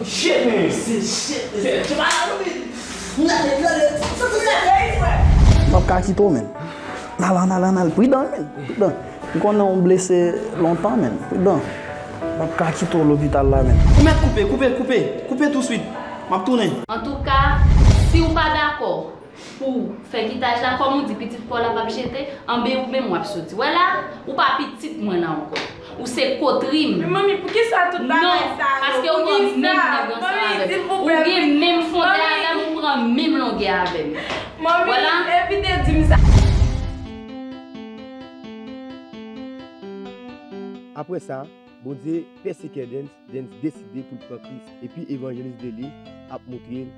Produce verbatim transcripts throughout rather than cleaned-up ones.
Shit, man. Shit, shit, shit. Shit, shit. M ap ka kite w, men. N al, n al, n al, n al. Pridan, men. Pridan. M konnen w blese lontan, men. Pridan. M ap ka kite w lopital la, men. Ou mèt koupe, koupe, koupe. Koupe touswit. M ap tounen. Antouka, si w pa dakò pou fè kitaj la, kòm ou di, pitit pa w la p ap jete, anben ou menm w ap soti. W wè la, ou pa pitit mwen nan ankò. Ou se kotri m. Men manmi, poukisa tout bagay sa yo? Non, paske ou gen menm nèg ansanm avè m. Ou gen menm fondè avè m, ou pran menm longè avè m. Manmi, evite di m sa. Apre sa, Bondye pèse kè Dens, Dens deside pou l pran Kris, epi evanjelis Deli ap moutre l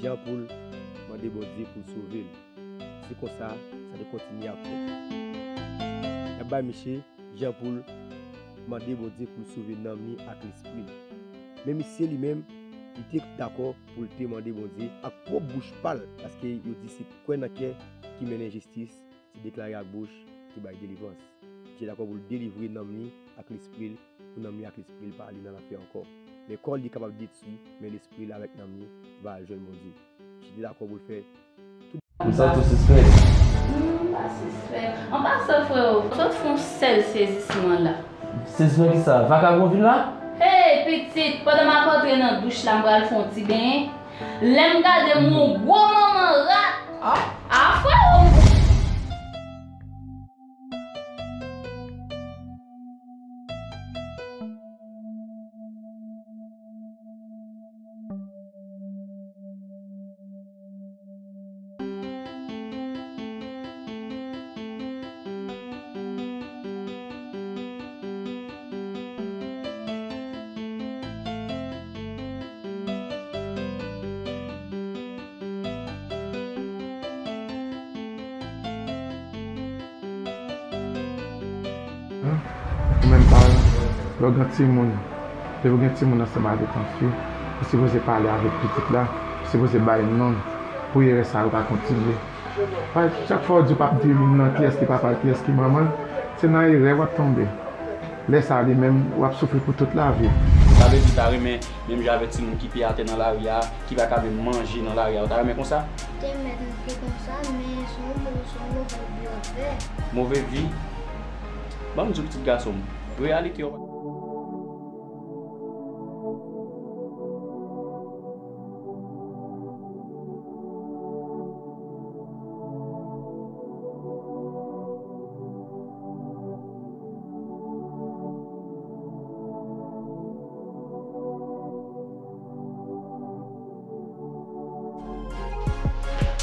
jan pou l mande Bondye pou l sove l. Se konsa, sa te kontinye ap fèt. Y ap bay misye jan pou l mande Bondye pou l sove nanm li ak lespri l. Men misye li menm, li te dakò pou l te mande Bondye ak pwòp bouch pa l, paske yo di se kwè nan kè ki mennen jistis, se deklare ak bouch ki bay delivrans. Misye dakò pou l delivre nanm li ak lespri l, pou nanm li ak lespri l pa ale nan lanfè ankò. Men kò l li kapab detwi, men lespri l avèk nanm li va al jwenn Bondye. Misye te dakò pou l fè tout. M santi w sispèk. Non, m pa sispèk. An pasan, freo, m sot fè yon sèl sezisman la. Sezisman kisa? Vakabon vin la? Hey, pitit, pandan m ap antre nan douch la, m pral fè yon ti benyen. Lè m gade m, yon gwo manman rat. Ah, freo! Ou menm paran, lè w gen timoun, depi w gen timoun ansanm avèk yon fi, ou sipoze pale avèk pitit la, ou sipoze ba l non, pou erè sa yo pa kontinye. Pa, chak fwa w di w p ap di non, kiyès ki papa l, kiyès ki manman l, se nan erè w ap tonbe. Lè sa a li menm, w ap soufri pou tout lavi w. Sa vle di w ta renmen menm jan avèk timoun ki pye atè nan lari a, ki pa ka menm manje nan lari a, ou ta renmen konsa? Te mèt rete konsa, men se yon mo-, se yon move vi w ap fè. Move vi? Ban m di w, pitit gason m, reyalite yo.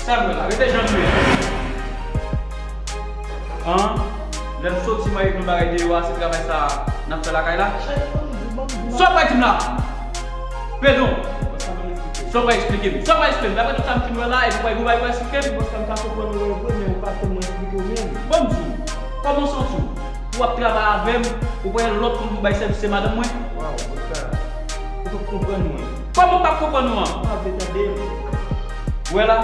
Sa m wè la, rete jan nou ye. An, lè m soti, m al regle yon bagay deyò a, se travay sa n ap fè lakay la? Sa w pral di m la? Pedon! Sa w pral eksplike m? Sa w pral eksplike m? Daprè tout sa m fin wè la, epi w pral gon bagay pou eksplike m? Bòs la, m pa konprann ou vre, men ou pa fè mwen eksplike w menm. Ban m di w, kòman w santi w? Ou ap travay avè m, ou pran yon lòt moun pou bay sèvis, se madanm mwen? Waw, bòs la, ou p ap konprann mwen. Kòman w p ap konprann ou an? Ou pa vle tande m. Ou wè la?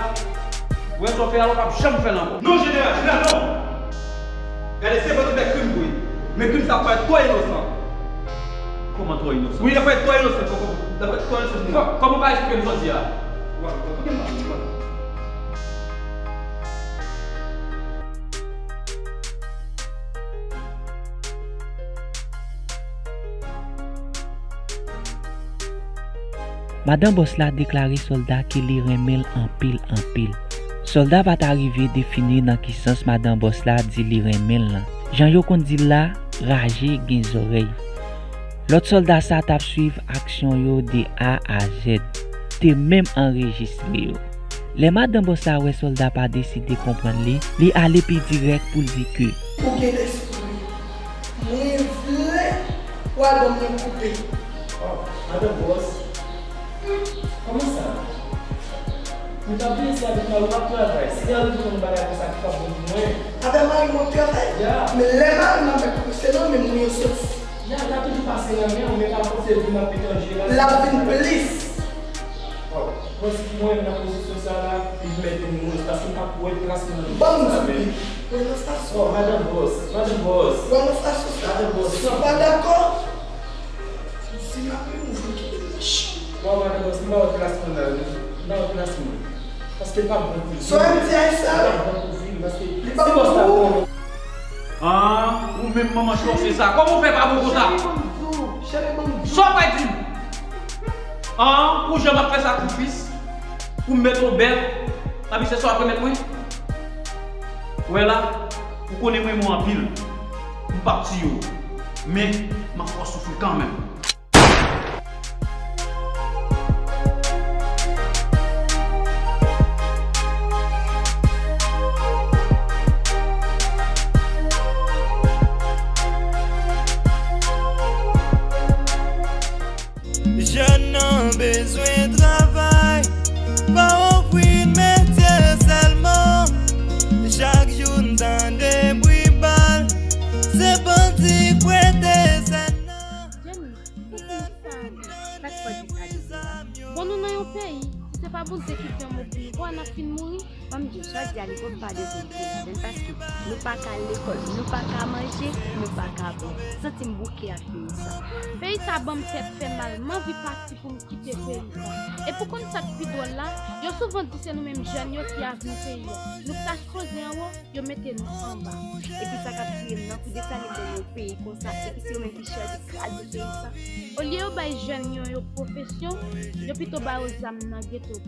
Ou wè sa w fè a, ou p ap janm fè l ankò. Non, jeneral, jeneral, non! Gade, se bandi fè krim vre. Men krim sa parèt twò inosan. Kòman twò inosan? Wi, l parèt twò inosan, kòman, l parèt twò inosan, jeneral. Kò-, kòman w ka eksplike m jodi a? Wa, wa, kote m pase, wa. Madan bòs la deklare sòlda ke li renmen l anpil, anpil. Sòlda pa ta rive defini nan ki sans madan bòs la di li renmen l lan. Jan yo konn di l la, raje gen zòrèy. Lòt sòlda sa t ap swiv aksyon yo de A a Z, te menm anrejistre yo. Lè madan bòs la wè sòlda pa deside konprann li, li ale pi dirèk pou l di ke. Ou gen lespri. Mwen vle w al ban m yon koupe. Oh, madan bòs. Kòman sa? Mwen t ap vini isit avèk mari m ap travay. Si l al tounen yon bagay konsa ki p ap bon pou mwen. Avèk mari m w ap travay? Ya. Men lè mari m ap bay koupe, se nan men mwen yo soti. Ya, l ap toujou pase nan men w, men pa fòse l vin ap etanje la. L ap vin plis. Waw, mwen si mwen nan pozisyon sa la, li mèt vin mwen, paske m pa kwè tras nan men. Ban m di w, wè nan stasyon. Oh, madan bòs, madan bòs. Wè nan stasyon sa. Madan bòs. Si w pa dakò, di m apre nou vin kite m nan chanm. Bon, madan bòs, m pa wè plas mwen la, wi. M pa wè plas mwen. Paske l pa bon pou vi. So M T I sa? L pa bon pou vi, paske li pa bon pou ou. Ah, ou menm manman chòse sa. Kòman w fè pa bon konsa? Cheri, ban m di w. Cheri, ban m di w. Sa w pral di m? Ah, ou jan m ap fè sakrifis pou m mete w bèl, epi se sa w ap remèt mwen? Ou wè la, ou konnen m renmen w anpil. M p ap tiye w. Men, m ap fè w soufri kanmenm. Jèn nan bezwen travay, pa ofri l metye sèlman. Chak jou n tande bri bal, se bandi k prete sèn nan. Jenny, poukisa sa k fè w di sa deja? Bon, nou nan yon peyi, si se pa Bondye ki di yon mo pou nou, bon, n ap fin mouri. Ban m di w, sa w di a, li pwòp pa de Bondye, men paske nou pa ka al lekòl, nou pa ka manje, nou pa ka bwè. Santi m bouke ak peyi sa. Peyi sa ban m tèt fè mal, m anvi pati pou m kite peyi sa. E pou konn sa k pi dwòl la, yo souvan di se nou menm jèn yo ki avni peyi a. Nou k ta sipoze anwo, yo mete nou anba. Epi sa k ap touye m nan, pou Desalin ban nou yon peyi konsa, epi se yo menm ki chwazi kraze peyi sa. Olye yo bay jèn yo yon pwofesyon, yo pito ba yo zam nan geto.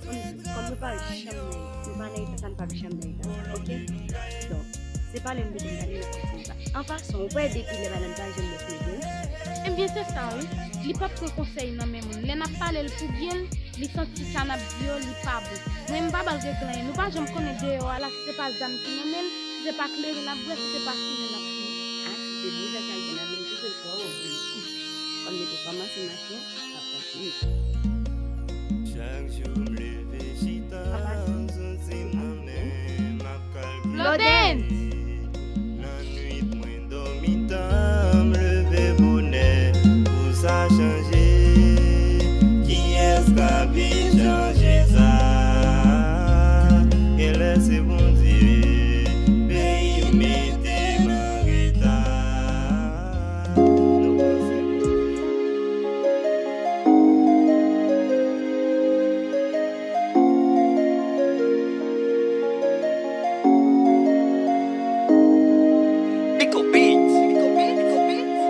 Kòm nou pa janm nan, nou pa nan eta sa, nou p ap janm nan eta sa, oke? Donk, se pale m bezwen pale, nou konprann sa. An pasan, ou kwè depi lè madanm pa janm met nou byen? Ebyen, se sa, wi. Li p ap pran konsèy nan men moun. Lè n ap pale l pou byen l, li santi sa n ap di yo, li pa bon. Mwen, m pa ba l regle anyen. Nou pa janm konnen deyò a la, si se pa zam ki nan men l, si se pa kleren l ap bwè, si se pa fimen l ap fimen. Ah, si se bouda sa l gen nan men l, se twò, wi. Kòm li te kòmanse mache, Chak jou m leve chita, sou ti mwen menm m ap kalkile. Loden! Nan nwit mwen dòmi ta, m leve bonè pou sa chanje. Kiyès k ap vin chanje sa? Genlè se Bondye, peyi mete m an reta. Nico Beats, Nico Beats, Nico Beats.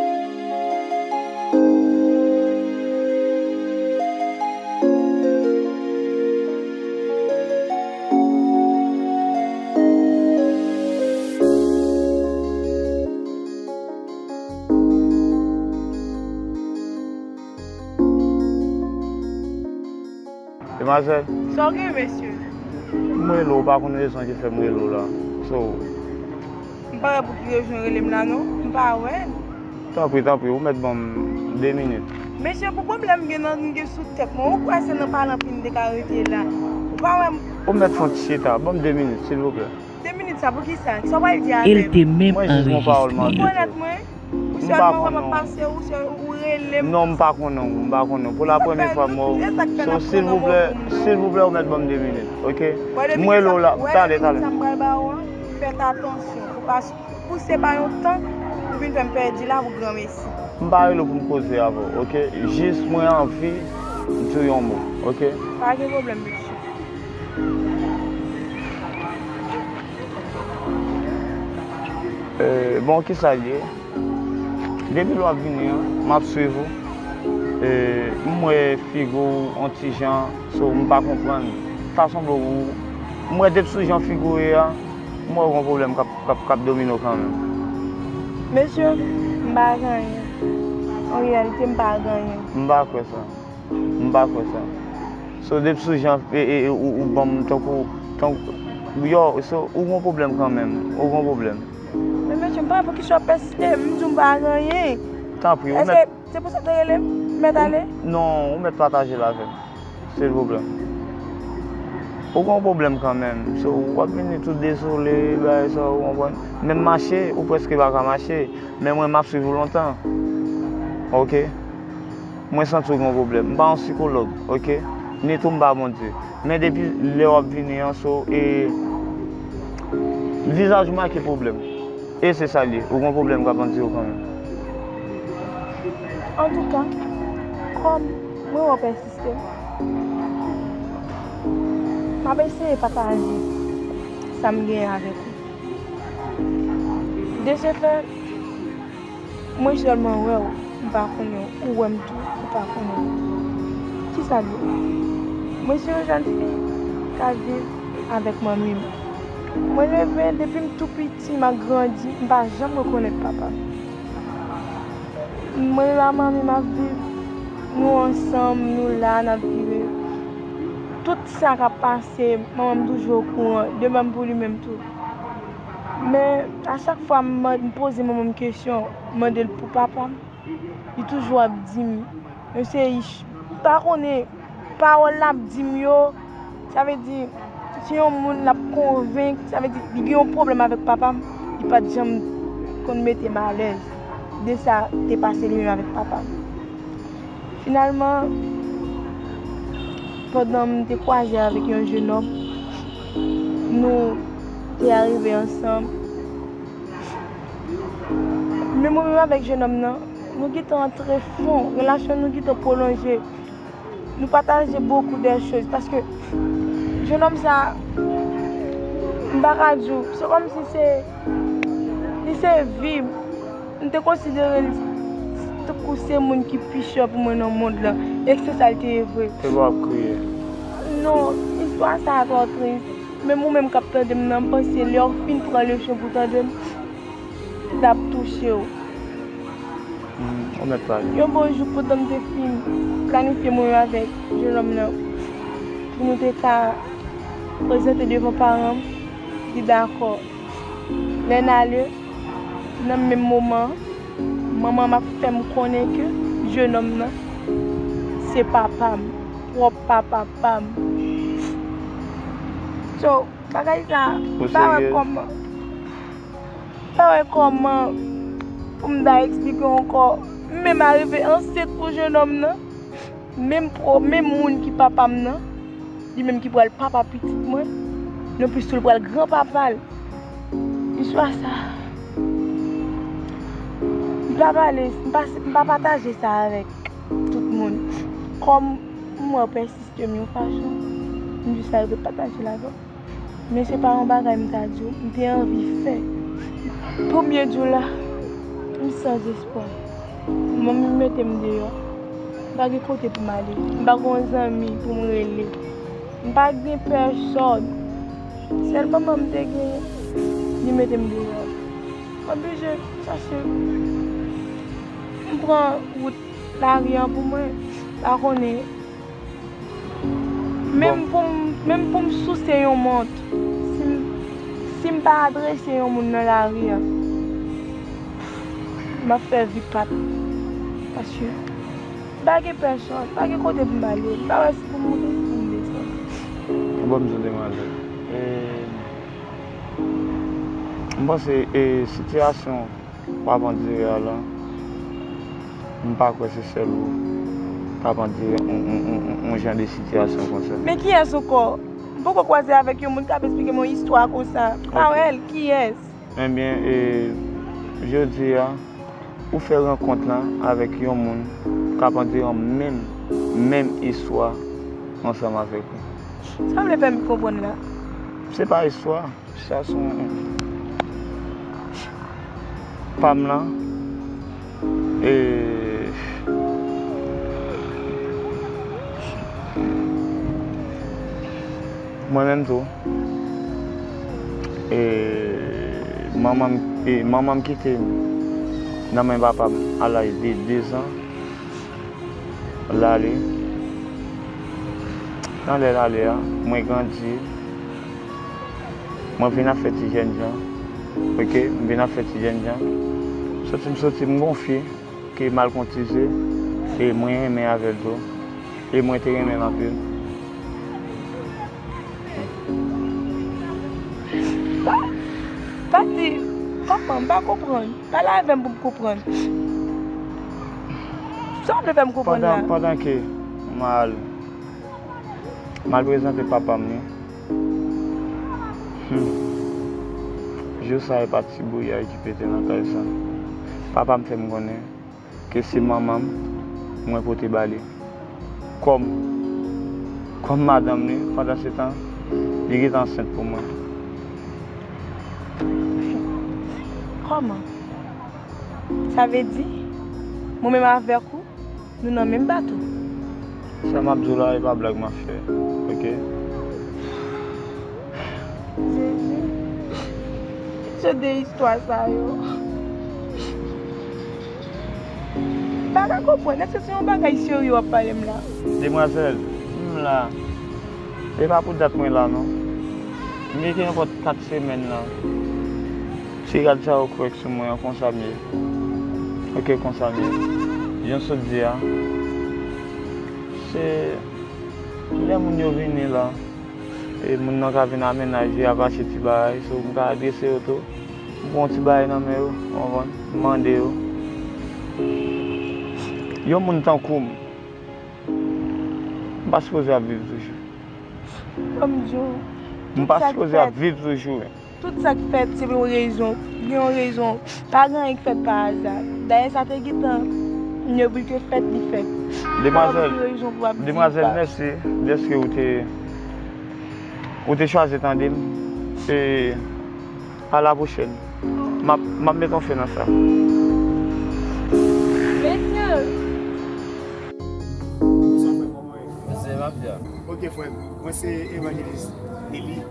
Demwazèl. Sa w gen, mesye? M rele w, ou pa konn rezon ki fè m rele w la. So, m pa wè pou ki rezon w rele m la, non. M pa wè. Tanpri, tanpri, ou mèt ban m de minit. Mesye, pou pwoblèm m gen nan, m gen sou tèt mwen. Ou kwè se nan pale anpil m te ka rete la? Ou pa wè m. Ou mèt fè yon ti chita. Ban m de minit, silvouplè. De minit sa, poukisa? Sa w pral di avè m? E l te menm anrejistre. Ou konèt mwen? Ou sèlman wè m ap pase, ou sèl, ou rele m. Non, m pa konnen w, m pa konnen w. Pou la premye fwa m wè w. So, silvouplè, silvouplè, ou mèt ban m de minit, oke? M rele w la, talè, talè. Sa m pral ba ou an, fèt atansyon. Pou pa, pou se pa yon tan, ou vin fè m pèdi la pou granmesi. M pa rele w pou m koze avè w, oke? Jis mwen anvi di w yon mo, oke? Pa gen pwoblèm, mesye. Eh, bon, kisa l ye? Depi lè w ap vini an, m ap swiv ou. Eh, m wè figi w yon ti jan, so m pa konprann. Fason pou ou, m wè depi sou jan figi w ye a, m wè w gen yon pwoblèm k ap, k ap, k ap domine w kanmenm. Mesye, m pa gen anyen. An reyalite, m pa gen anyen. M pa kwè sa. M pa kwè sa. So, depi sou jan, e, e, e, ou, ou ban m tankou, tankou, yo, so, ou gon pwoblèm kanmenm, ou gon pwoblèm. Men mesye, m pa wè poukisa w ap pèsiste, m di w m pa gen anyen. Tanpri, ou mèt. Èske se pou sa w te rele m? M mèt ale? Non, ou mèt pataje l avè m, silvouplè. Ou gon pwoblèm kanmenm, so, w ap vini tou dezole, bagay sa, ou konprann. Menm mache, ou prèske pa ka mache, men mwen, m ap swiv ou lontan. Oke? Mwen santi w gen yon pwoblèm. M pa yon sikològ, oke? Ni tou m pa Bondye. Men depi lè w ap vini an, so, e, vizaj ou make pwoblèm. E se sa l ye. Ou gen yon pwoblèm k ap andiye w kanmenm. Antouka, Kòm mwen wè w pèsiste, m ap eseye pataje sa m genyen avèk ou. De ce fait, mwen sèlman wè w, m pa konnen w, ou wè m tou, ou pa konnen m. Kisa l ye? Mwen se yon jèn fi k ap viv avèk manmi m. Mwen leve, depi m tou piti, m ap grandi, m pa janm rekonèt papa m. Mwen menm ak manmi m ap viv, nou ansanm, nou la, n ap viv. Tout sa k ap pase, manman m toujou okouran, de menm pou li menm tou. Men, a chak fwa m man-, m poze manman m kesyon, m mande l pou papa m, li toujou ap di m, mesye, m pa konnen, pawòl l ap di m yo, sa vle di, se yon moun l ap konvenk, sa vle di, li gen yon pwoblèm avèk papa m, li pa t janm konn mete m alèz de sa te pase li menm avèk papa m. Finalman, pandan m te kwaze avèk yon jenòm, nou te arive ansanm. Men mwen menm avèk jenòm nan, nou gentan antre fon, relasyon nou gentan pwolonje. Nou pataje bokou de choz, paske jenòm sa, m pa ka di w, se kòmsi se, li se vi m. M te konsidere l tankou se moun ki pi chè pou mwen nan mond lan, e se sa l te ye vre. Se pa w ap kriye. Non, istwa sa a twò tris. Menm ou menm k ap tande m nan, m panse lè w fin pran leson pou tande m, l ap touche w. Hmm, ou mèt pale. Yon bon jou, pandan m te fin planifye mwen avèk jenòm nan, pou nou te ka prezante devan paran m, li dakò. Lè n ale, nan menm moman an, manman m ap fè m konnen ke jenòm nan se papa m, pwòp papa pa m. So, bagay sa, m pa wè kòman, m pa wè kòman pou m ta eksplike ankò. M menm arive ansent pou jenòm nan. Menm pwo-, menm moun ki papa m nan, li menm ki pral papa pitit mwen, nonplis tou l pral granpapa l. Istwa sa, m pa pale, m pa, m pa pataje sa avèk tout moun. Kòm m wè w pèsiste m yon fason, m jis arive pataje l avè w. Men se pa yon bagay m ta di w, m te anvi fè. Premye jou la, m san espwa. Manmi m mete m deyò. M pa gen kote pou m ale. M pa gen yon zanmi pou m rele. M pa gen pèsòn. Sèl manman m te genyen, li mete m deyò. M oblije chache. M pran wout lari an pou mwen. Pa konnen Menm pou m, menm pou m souse yon mont, si m, si m pa adrese yon moun nan lari a, m ap fè vi pa t. Paske m pa gen pèsòn, m pa gen kote pou m ale, m pa wè si pou m monte, si pou m desann. Bon, m di w demwazèl. E, m panse, e, sitiyasyon w ap andire a la, m pa kwè se sèl ou k ap andire yon, yon, yon, yon, yon jan de sitiyasyon konsa. Men kiyès ankò? M poko kwaze avèk yon moun k ap esplike m yon istwa konsa. Pa wè l, kiyès? Ebyen, e, jodi a, ou fè rankont lan avèk yon moun k ap andire yon menm, menm istwa ansanm avèk ou. Sa w vle fè m konprann la? Se pa istwa. Sa se yon pa m lan. E mwen menm tou. E manman m, e manman m kite m nan men papa m a laj de de zan. L ale. Nan lè l ale a, mwen grandi. Mwen vin ap fè ti jènjan. Oke, m vin ap fè ti jènjan. Soti m soti, m gonfye, ke m al kontize, e mwen renmen avè l tou. E mwen te renmen l anpil. Pa, pa di, kòman, m pa konprann. Pale avè m pou m konprann. Sa w vle fè m konprann la? Pandan, pandan ke m al, m al prezante papa m li. Hmm. Jou sa e pa ti bouyay ki pete nan kay sa. Papa m fè m konnen ke se manman m Mwen pote ba li. Kòm, kòm madanm li, pandan se tan, li gentan ansent pou mwen. Kòman? Sa vle di, mwen menm avèk ou, nou nan menm bato. Sa m ap di w la, e pa blag m ap fè, oke? Jezi, ki jan de istwa sa yo? M pa ka konprann, èske se yon bagay serye w ap pale m la? Demwazèl, m la. E pa pou dat mwen la non. M gen ankò kat semèn la. Ti rad sa yo korèk sou mwen an, konsa m ye. Oke, konsa m ye. Jan w sot di a, se lè moun yo vini la, e moun nan ka vin amenaje, ap achte ti bagay, so m ka adrese yo tou. M pran yon ti bagay nan men yo, w konprann? M mande yo. Yon moun tankou m, m pa sipoze ap viv toujou. Ban m di w, M pa sipoze ap viv toujou. Tout sa k fèt, se pou yon rezon. Gen yon rezon. Pa gen anyen k fèt pa aza. Dayè, sa te gentan ine pou l te fèt, li fèt. Pa gen rezon pou w ap di l pa. Demwazèl, demwazèl, mèsi dèske ou te, ou te chwazi tande m. E a la pwochèn. M ap, m ap mete yon fen nan sa. Mesye! Mesye, mafya. Ok, frè m. Mwen se evanjelis Nelly.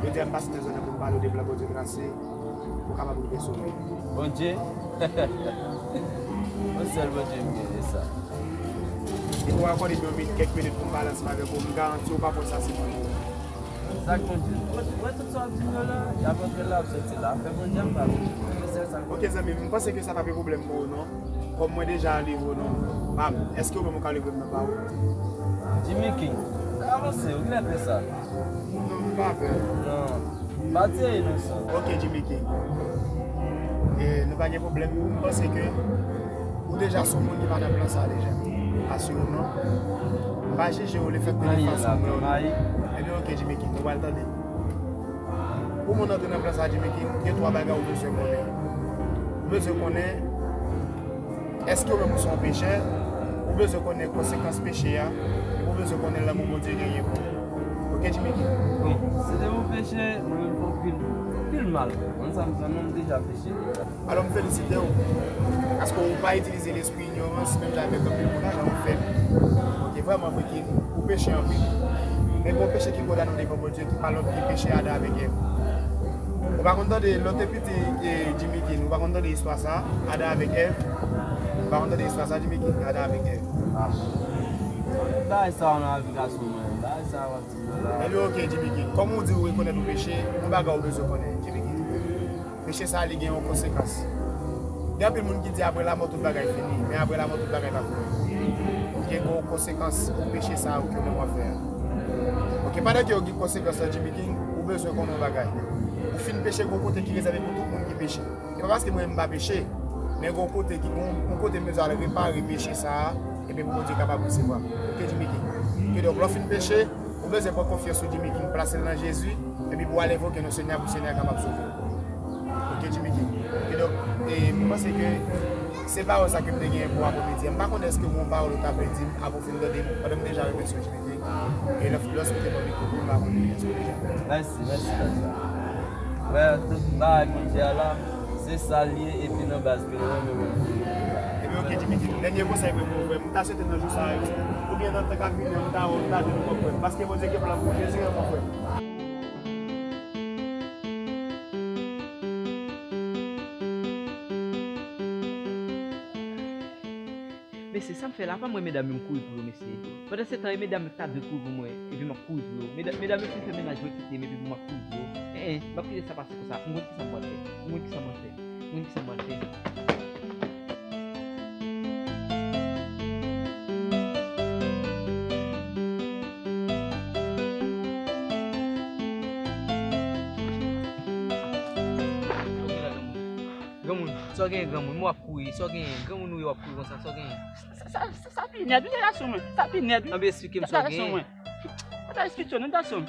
Jodi a, m pase nan zòn nan pou m pale w de plan Bondye trase pou w kapab rive sove. Bondye? Yon sèl Bondye m gen, e sa. Si w akòde m yon minit, kèk minit pou m pale ansanm avèk ou, m garanti w pa pran sa se mwen. Sa k Bondye? Ou wè tout sa w ap di m yo la, y ap antre la, y ap soti la. Afè Bondye ap pale. Se sèl sa k Bondye. Ok, zanmi m, m panse ke sa pa gen pwoblèm pou ou, non. Kòm mwen deja ale vo non pa m, èske ou menm ou ka leve m nan pa ou? Jimmy King, avanse, ou genlè pè sa. Non, m pa pè. Non, pa tire non sa. Ok, Jimmy King. E, nou pa gen pwoblèm. M panse ke ou deja se yon moun ki pa nan plan sa deja. Asireman. M pa jije ou lefètke de fason mwen. Ebyen, ok, Jimmy King, nou pral tande. Pou moun antre nan plan sa, Jimmy King, gen twa bagay ou bezwen konnen. Ou bezwen konnen èske ou menm ou se yon pechè, ou bezwen konnen konsekans peche a, epi ou bezwen konnen lanmou Bondye genyen pou ou. Ok, Jimmy King? Bon, si se yon pechè, mwen menm fè anpil, anpil mal. Mwen sa m santi m deja peche deja. Alò, m felisite w, paske ou pa itilize lespri inyorans, menm jan avèk anpil moun jan ou fè. Ok, vrèman vre ke ou peche anpil. Men gen yon peche ki kondane w devan Bondye, ki pa lòt ke peche Adan avèk Èv. Ou pa konn tande lè w te piti, e, Jimmy King, ou pa konn tande istwa sa, Adan avèk Èv? Ou pa konn tande istwa sa, Jimmy King, Adan avèk Èv? Ah. Bagay sa yo nan lavi gason mwen, bagay sa yo w ap di m yo la. Ebyen, ok, Jimmy King. Kòm ou di ou rekonèt ou peche, yon bagay ou bezwen konnen, Jimmy King. Peche sa a, li gen yon konsekans. Gen anpil moun ki di apre lanmò tout bagay fini, men apre lanmò tout bagay pa fini. Ok, gen yon konsekans pou peche sa a ou ke ou menm w ap fè a. Ok, pandan ke yo gen konsekans lan, Jimmy King, ou bezwen konnen yon bagay. Ou fin peche, gen yon kote ki rezève pou tout moun ki peche. E pa paske mwen menm m pa peche, men gen yon kote ki, gen yon kote m bezwen al repare peche sa a, epi pou Bondye kapab resevwa. Ok, Jimmy King. Kidonk, lè w fin peche, ou bezwen pran konfyans ou, Jimmy King, plase l nan Jezi, epi pou w al envoke non Senyè a pou Senyè a kapab sove w. Ok, Jimmy King. Kidonk, e, m panse ke se pawòl sa ke m te genyen pou apremidi a. M pa konnen èske w gen yon pawòl ou ta vle di m apre w fin tande m, pandan m deja remèsye w, Jimmy King. E lè, lè w swete ban m mikwo pou m, m pa konnen èske w deja. Mèsi, mèsi, mèsi. Frè, tout bagay Bondye a la, se sa l ye, epi nan baz ke nou renmen Bondye. Epi ok, Jimmy King, dènye konsèy mwen pou ou, frè m, m ta swete nan jou sa yo, oubyen nan tan k ap vini an, m ta wè w, m ta jwenn ou kòm frè m. Paske Bondye gen plan pou ou, Jezi renmen w, frè m. Mesye, sa m fè la, apa m wè medam yo m kouri pou yo, mesye. Pandan se tan, e medam yo ki ta dwe kouri pou mwen, epi m ap kouri pou yo. Medam, medam yo fin fè mennaj mwen kite m, epi pou m ap kouri pou yo. En, en, m ap kite sa pase konsa. M konn kisa m pral fè. M konn kisa m pral fè. M konn kisa m pral fè. Granmoun, sa w genyen granmoun? M wè w ap kouri, sa w genyen? Granmoun ou ye w ap kouri konsa, sa w genyen? Sa, sa, sa, sa pi nèt wi, gason mwen. Sa pi nèt wi. Anben, esplike m sa w genyen. Mwen ta esplike w non, gason.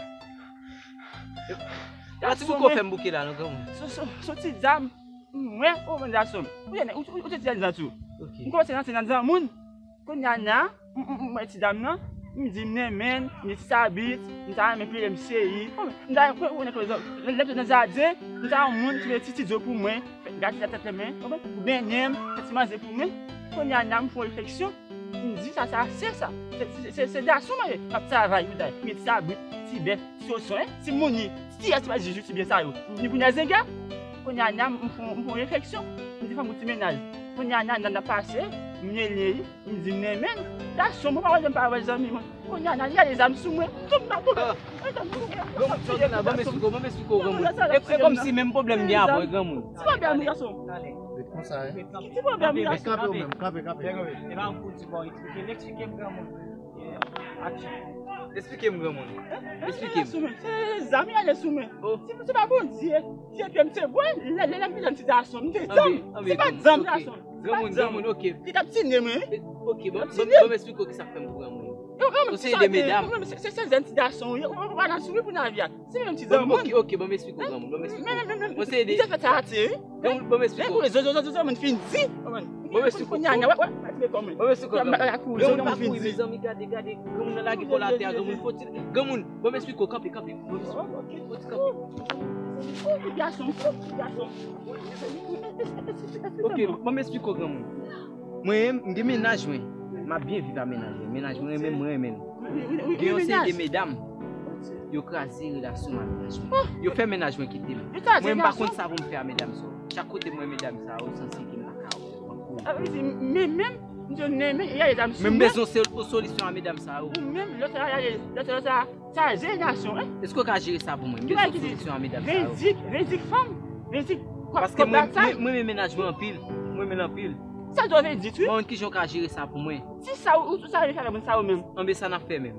Yon ti bouke w fè m bouke la non, granmoun. Se, se, se yon ti zam mwen, ou konprann, gason. Ou te, ou, ou, ou te di sa tou. Ok. M kòmanse rantre nan zam moun. Kounye a la, m, m, m wè ti dam nan, m di m renmen l, m di ti sabit, m ta renmen peye m cheri. M ta renmen, lè m te nan jaden, m ta yon moun ki mete ti dlo pou mwen, gate tèt mwen, ou bennen m, fè ti manje pou mwen. Kounye a la, m fè yon refleksyon, m di sa, sa se sa. Se, se, se, se gason mwen ye, k ap travay, m ta mete ti sabit, ti bèf, ti soson, ti mouni, ti yès, ti jijou, ti byen sa yo. M vin pou nèg zenga. Kounye a la, m fè, m fè yon refleksyon, m di fò m yon ti mennaj. Kounye a la, nan, nan pase, m rele li, m di m renmen l. Gason, mwen pa wè, m pa wè zanmi mwen. Kounye a la, li ale zam sou mwen. Tout nan tout. Granmoun, sa w gen la, ban m esplike w, ban m esplike w, granmoun. E, e kòmsi menm pwoblèm gen avè w, granmoun. Ti pwoblèm, gason. Ret konsa, wi. Ki ti pwoblèm, gason? Kanpe ou menm, kanpe, kanpe. E pa yon fouti bò, eksplike m, eksplike m, granmoun. Aksyon. Esplike m, granmoun. Esplike m. Se zam li ale sou mwen. Se, se pa Bondye. Se ke m te bwè, lè, lè, lè m te jèn ti gason, m te zam. Se pa zam, gason. Granmoun, granmoun, ok. Li t ap tine mwen. Ok, ban, ban, ban m esplike w kisa k fè m pou granmoun. Yon seri de medam. Se, se, se jèn ti gason, wi. Ou pa nan souri pou nan vi a. Se menm ti granmoun. Ok, ok, ban m esplike w, granmoun, ban m esplike w. Yon seri de... Li te fè sa atè, wi. Granmoun, ban m esplike w. Granmoun fin di. Ban m esplike w. Kounye a, wè, wè, wè, wè kòman. Ban m esplike w, granmoun. Granmoun pa kouri, mezanmi, gade, gade. Granmoun nan lage kò l atè a, granmoun foti. Granmoun, ban m esplike w, kanpe, kanpe. Ban m esplike w. Foti kanpe. Gason, gason. Ok, ban m esplike w, granmoun. Mwen menm, m gen mennaj mwen. M ap byen viv a mennaj mwen. Mennaj mwen renmen m, mwen renmen l. Gen yon seri de medam, yo kraze relasyon m a mennaj mwen. Yo fè mennaj mwen kite m. Mwen, m pa konn sa pou m fè a medam sa yo. Chak kote m wè medam sa yo, santi ke m pa ka wè yo ankò. Sa vle di, men menm, m di w, men, men, y a medam sou mwen. Men m bezwen se, yon solisyon a medam sa yo. Ou menm, lòt sa, y a, lòt sa, sa, sa jere gason, wi. Èske w ka jere sa pou mwen? M bezwen solisyon a medam sa yo. Vendik, vendik fanm, vendik kòb, kòb batay. Paske mwen, mwen, mwen renmen mennaj mwen anpil. Mwen renmen l anpil. Sa dwe vendik, wi. Mwen, kijan w ka jere sa pou mwen? Si sa ou, ou sa vle fè avè moun sa yo menm. Anben sa n ap fè menm.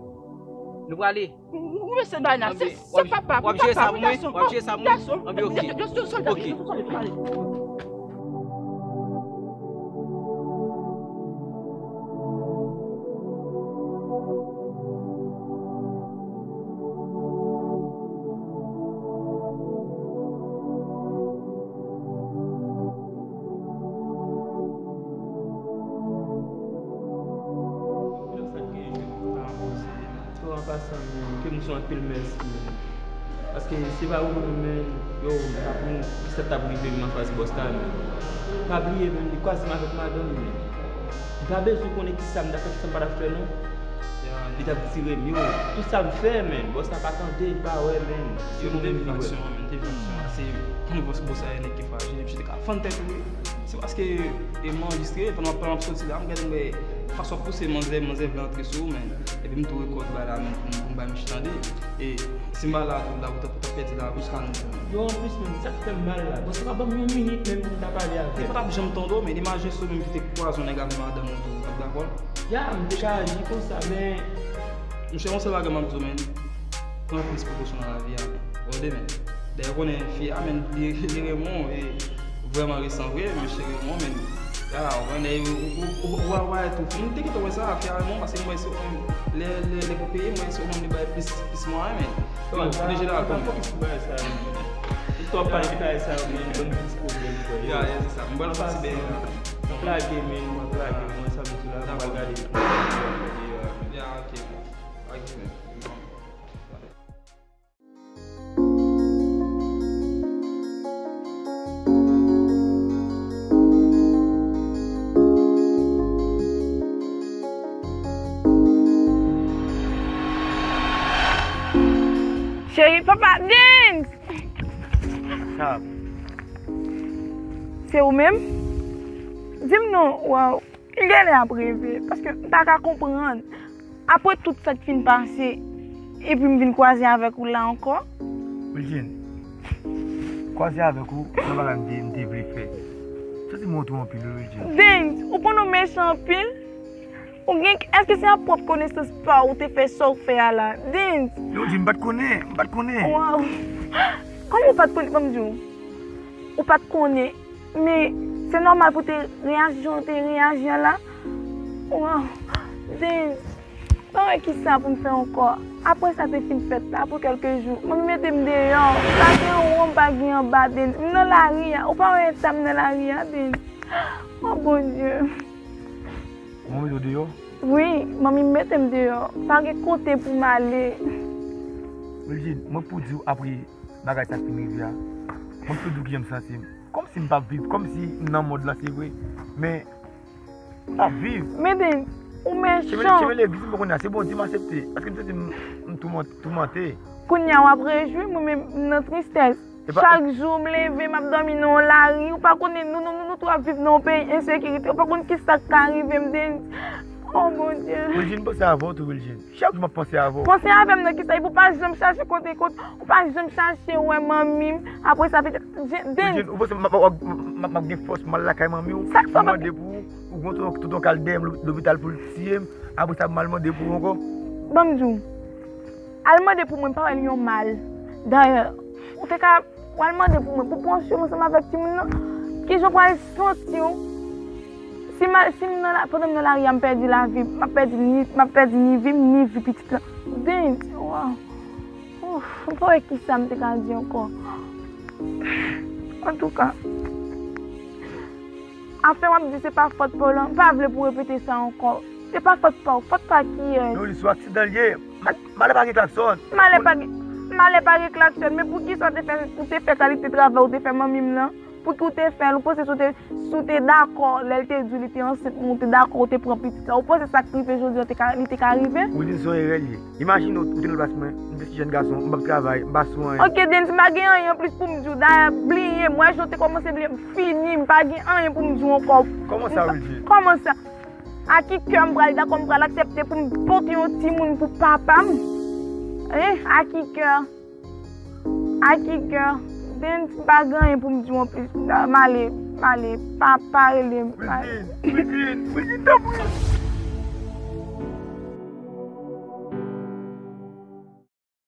Nou prale. Ou, ou mesye bay la, se, se papa, papa, wi, gason. W ap jere sa pou mwen? W ap jere sa pou mwen? Gason. Anben, ok. Gason, sòlda, ok. Sòlda, prale. Yo, an pasan, men, ke m di w anpil mèsi, men. Paske se pa ou menm, men, yo, m t ap mouri, kisa t ap rive m anfas bòs la, men. Pa bliye, men, li kwaze m avèk madanm li, men. Li pa bezwen konnen kisa m t ap fè, kisa m pa t ap fè, non. Li t ap tire m, yo. Tout sa m fè, men, bòs la pa tande, li pa wè, men. Se mwen menm li wè. M te viv aksyon, men, m te viv aksyon. Se pou nou bòs, bòs la, nèg ki frajil, epi se te ka fann tèt ou, wi. Se paske, e, m anrejistre, pandan, pandan m ap soti la, m gade, m wè fason w ap pouse manzè, manzè vle antre sou ou, men. Epi m tou rekòd bagay la, men, pou m, pou m bay misye tande. E si m pa la, tout la, ou t ap, ou t ap pèdi la, jiska nou. Yo, anplis, men, sa k fè m mal la, bòs la pa ban m yon minit menm pou m ta pale avè l. Li pa t ap janm tande w, men imajine si w menm ki te kwaze yon nèg avè madanm ou tou, w t ap dakò? Ya, m te ka aji konsa, men. Monchè, yon sèl bagay m ap di w, men. Pran plis prekosyon nan lavi a, men. Ou tande, men. Dayè, ou konnen fi a, men, li, li renmen w, e vrèman resan vre, mesye renmen w, men. Ya, ou konnen, ou, ou, ou, ou, ou, ou, tou. M te gentan wè sa, fi a renmen w, paske m wè se ou menm, lè, lè, lè pou peye, m wè se ou menm li bay plis, plis mwayen, men. Yo, oblije la, ou pa fokis sou bagay sa yo, men. Ou twò pale de bagay sa yo, men, ban m plis pwoblèm, frè. Ya, ya, se sa. M pral fè ti bèy la. M ap lage, men, m ap lage, mwen, sa m di la, m pral gade. Ya, ok. Ok, men. Cheri, papa, Dens! Sa. Se ou menm? Di m non, waw. Li genlè ap reve, paske m pa ka konprann. Apre tout sa k fin pase, epi m vin kwaze avèk ou la ankò. Wildjine, kwaze avèk ou, nan bagay m te, m te vle fè. Sa se montre w anpil, wi, Wildjine. Dens, ou konn ou mechan anpil? Ou gen, èske se an pwòp konesans pa w ou te fè sa w fè a la? Dens! Non, Wildjine, m pa t konnen, m pa t konnen. Waw! Kòman ou pa t konnen? Ban m di w. Ou pa t konnen. Men, se nòmal pou te reyaji jan w te reyaji an la. Waw, Dens, pa wè kisa pou m fè ankò. Apre sa te fin fèt la, pou kèlke jou, manmi mete m deyò. M pa gen wo, m pa gen anba, Dens. M nan lari a. Ou pa wè eta m nan lari a, Dens. O Bondye. Mwen mete w deyò? Wi, manmi m mete m deyò. Pa gen kote pou m ale. Wilgine, mwen pou di w apre bagay sa k fin rive a. Mwen pou di w kijan m santi m. Kòmsi m p ap viv, kòmsi m nan mond lan, se vre. Men, m p ap viv. Men Dens, ou Chemen, mechan. Chemen legliz m poko nan, se Bondye m aksepte. Paske m santi m, m touman-, toumante. Kounye a w ap rejwi, mwen menm m nan tristès. E pa- Chak jou m leve, m ap dòmi nan yon lari. Ou pa konnen nou, nou, nou, nou tou ap viv nan yon peyi ensekirite. Ou pa konn ki sa k ka rive m, Dens. Oh, Bondye. Wilgine, m panse avè w tou, Wilgine. Chak jou m ap panse avè w. Panse avè m nan ki sa? Epi w pa janm chache kote, kote, ou pa janm chache wè manmi m. Apre sa, petèt, Dens. Wilgine, ou panse m ap, m ap, m ap, m ap gen fòs m al lakay manmi w? Sa k fè w Mande pou ou, ou gon tonton k al dèyè m lo-, lopital pou l tiye m. Apre sa, m al mande pou ou ankò? Ban m di w. Al mande pou mwen, pa wè l yon mal. Dayè, ou te ka, w al mande pou mwen, pou pran swen m ansanm avèk timoun nan. Kijan w pral santi w? Si m al, si m nan la, pandan m nan lari a, m pèdi lavi, m ap pèdi ni, m ap pèdi ni vi m, ni vi pitit lan. Dens, waw. Ouf, m pa wè ki sa m te ka di ankò. Antouka, afè w ap di se pa fòt pa w lan, m pa vle pou w repete sa ankò. Se pa fòt pa w, fòt pa kiyès? Non, li sou aksidan l ye. Ma-, malè pa gen klaksòn. Malè pa gen, malè pa gen klaksòn, men poukisa w te fè, ou te fè kalite travay ou te fè manmi m nan? Pouki w te fè l? Ou panse si w te, si w te dakò, lè l te di w li te ansent mwen, ou te dakò, ou te pran pitit la, ou panse sa k rive jodi a te ka, li te ka rive? Wilgine, se yon erè l ye. Imajine w, ou te nan plas mwen, m te ti jèn gason, m p ap travay, m pa sou anyen. Ok, Dens, m pa gen anyen anplis pou m di w. Dayè, bliye m. Wè jan w te kòmanse bliye m, fini, m pa gen anyen pou m di w ankò. Kòman sa, Wilgine? Kòman sa? A ki kè m pral dakò, m pral aksepte pou m pote yon timoun pou papa m? Hein? A ki kè? A ki kè? Dens, m pa gen anyen pou m di w anplis. M ale, m ale. Pa, pa rele m. Wilgine, Wilgine, Wilgine, tanpri.